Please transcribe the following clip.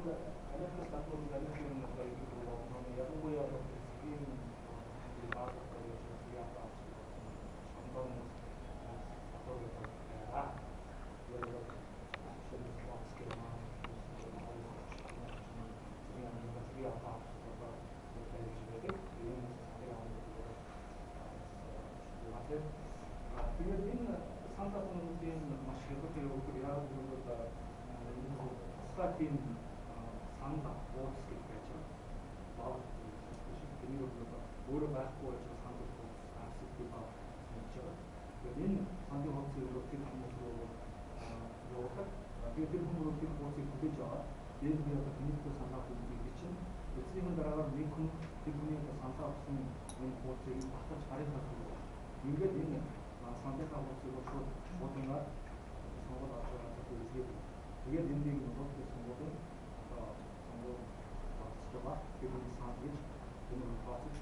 бол Америкаас гадна Америкийн одоо ерөнхийдөө болон ялангуяа бол эцгийн баазаар явж байгаа шондон Тэгээд энэ санал авахнуудын маш хэрэгтэй явагддаг. Яг гэвэл энэ тусгай тийм санал авах бууц гэж байж байгаа. Бав шиг тэрний хувьд өөрөө байхгүй байж байгаа санал авах бууц RCP бав гэж байгаа. Тэгээд энэ саналын хуудсыг бол тэр хүмүүс рүү явуулдаг. Тэгээд тэр хүмүүс тэр хуудсыг хүлээж аваад энэ би одоо тэнийхүү санал авах гэдэг чинь эцсийн дараагаар нэг хүн тэр хүний одоо санал авсан энэ хуудсыг баталж гарынхаа төлөө. Ингээд энэ саналынхаа хуудсыг бол шууд шуудангаар сонгол авч байгаа гэдэг үзгээд. Тэгээд энэ нэг нь бол сонгуулийн одоо сонгуул оролцож байгаа. Тэр хүний санал гэж энэ тооцож